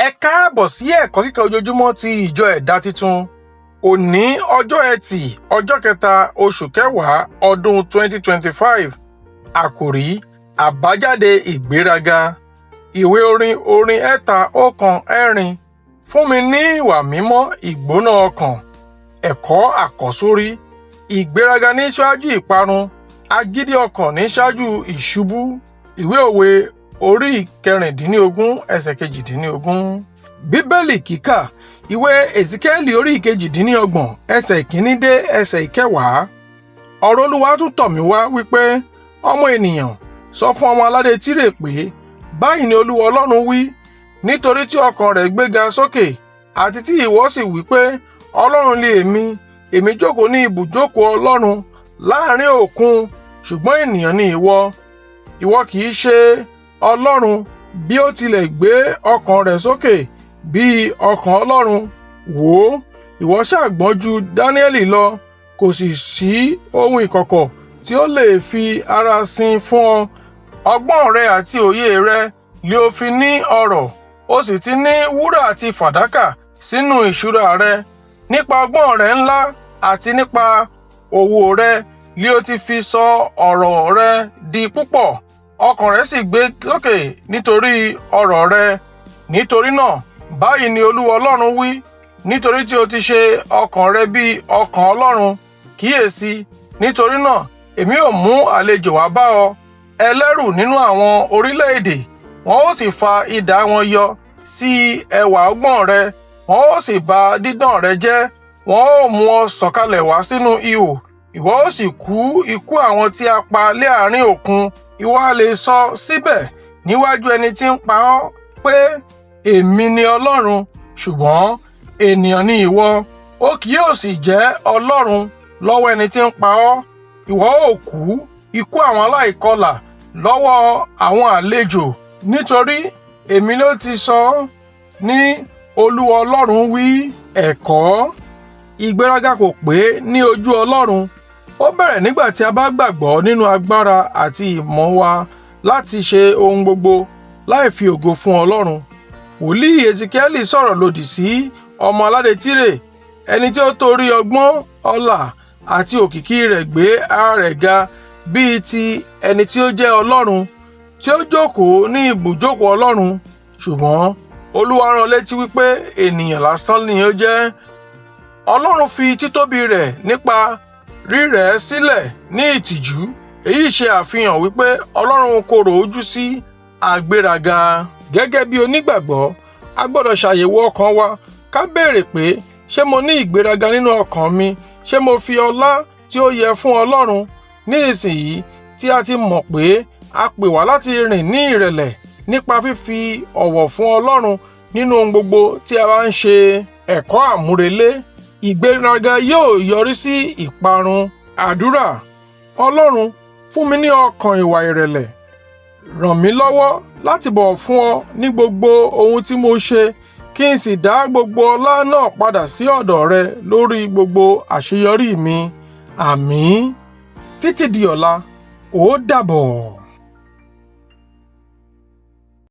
Ẹ káàbọ̀ sí ẹ̀kọ́ kíkà ojoojúmọ́ ti ìjọ Ẹ̀dá Titun. Òní ọjọ́ Ẹtì, ọjọ́ kẹta, oṣù kẹwàá, ọdún 2025. Àkòrí: Àbájáde ìgbéraga. Ìwé orin orin 314. Fún mi ní ìwà mímọ́ ìgbóná ọkàn. Ẹ̀kọ́ àkọ́sórí: Ìgbéraga ní ṣáájú ìparun, agídí ọkàn ní ṣáájú ìṣubú. Ìwé Òwe orí 16, ẹsẹ̀ 18. Bíbélì kíkà: Ìwé Èsíkíẹ́lì orí 28, ẹsẹ̀ 1 dé ẹsẹ̀ 10. Ọ̀rọ̀ Olúwa tún tọ̀ mí wá wípé, ọmọ ènìyàn, sọ fún ọmọ aládé Tírè pé, báyìí ni Olúwa Ọlọ́run wí: nítorí tí ọkàn rẹ̀ gbéga sókè, àti tí ìwọ sì wí pé, Ọlọ́run li èmi, èmi jókòó ní ibùjókòó Ọlọ́run láàrin òkun, ṣùgbọ́n ènìyàn ni ìwọ, ìwọ kì í ṣe Ọlọ́run. Bí ó tilẹ̀ gbé ọkàn rẹ̀ sókè bí ọkàn Ọlọ́run, wò ó, ìwọ sá gbọ́n ju Dáníẹ́lì lọ, kò sì sí ohun ìkọ̀kọ̀ tí ó lè fi ara sin fún ọ. Ọgbọ́n rẹ àti òye rẹ li ó fi ní ọrọ̀, ó sì ti ní wúrà àti fàdákà sínú ìṣúra rẹ. Nípa ọgbọ́n rẹ ńlá àti nípa òwò rẹ li ó ti fi sọ ọrọ̀ rẹ di púpọ̀, ọkàn rẹ sì gbé sókè nítorí ọrọ̀ rẹ. Nítorí náà, báyìí ni Olúwa Ọlọ́run wí: nítorí tí o ti ṣe ọkàn rẹ bí ọkàn Ọlọ́run, kíyèsí, nítorí náà èmi ó mú àlejò wá bá ọ, ẹlẹ́rù nínú àwọn orílẹ̀-èdè, wọn ó sì fa idà wọn yọ sí ẹwà ọgbọ́n rẹ, wọn ó sì bà dídán rẹ jẹ́, wọn ó mú ọ sọ̀kalẹ̀ wá sínú ihò, ìwọ ó sì kú ikú àwọn tí a pa láàrin òkun. Ìwọ ha lè sọ síbẹ̀ níwájú ẹni tí ń pa ọ́ pé, èmi ni Ọlọ́run? Ṣùgbọ́n ènìyàn ni ìwọ, ó kì yóò sì jẹ́ Ọlọ́run lọ́wọ́ ẹni tí ń pa ọ́. Ìwọ ó kú ikú àwọn aláìkọlà lọ́wọ́ àwọn àlejò, nítorí èmi ló ti sọ ọ́, ní Olúwa Ọlọ́run wí. Ẹ̀kọ́: Ìgbéraga kò pé ní ojú Ọlọ́run. Ó bẹ̀rẹ̀ nígbà tí a bá gbàgbọ́ nínú agbára àti ìmọ̀ wa láti ṣe ohun gbogbo láì fi ògo fún Ọlọ́run. Wòlíì Èsíkíẹ́lì sọ̀rọ̀ lòdì sí ọmọ aládé Tírè, ẹni tí ó torí ọgbọ́n, ọlá àti òkìkí rẹ̀ gbé ara rẹ̀ ga bíi ti ẹni tí ó jẹ́ Ọlọ́run, tí ó jókòó ní ibùjókòó Ọlọ́run. Ṣùgbọ́n Olúwa rán létí wípé ènìyàn lásán ni ó jẹ́. Ọlọ́run fi títóbi rẹ̀ nípa rírẹ̀ ẹ́ sílẹ̀ ní ìtìjú. Èyí ṣe àfihàn wípé Ọlọ́run korò ojú sí agbéraga. Gẹ́gẹ́ bí onígbàgbọ́, a gbọ́dọ̀ ṣàyẹ̀wò ọkàn wa, ká béèrè pé, ṣé mo ní ìgbéraga nínú ọkàn mi? Ṣé mo fi ọlá tí ó yẹ fún Ọlọ́run? Ní ìsinyìí tí a ti mọ̀ pé a pè wá láti rìn ní ìrẹ̀lẹ̀ nípa fífi ọ̀wọ̀ fún Ọlọ́run nínú ohun gbogbo tí a bá ń ṣe. Ẹ̀kọ́ àmúrelé: Ìgbéraga yóò yọrí sí ìparun. Àdúrà: Ọlọ́run, fún mi ní ọkàn ìwà ìrẹ̀lẹ̀. Ràn mí lọ́wọ́ láti bọ̀wọ̀ fún ọ ní gbogbo ohun tí mo ṣe, kí n sì dá gbogbo ọlá náà padà sí ọ̀dọ̀ rẹ lórí gbogbo àṣeyọrí mi. Àmín. Títí di ọ̀la, ó dàbọ̀.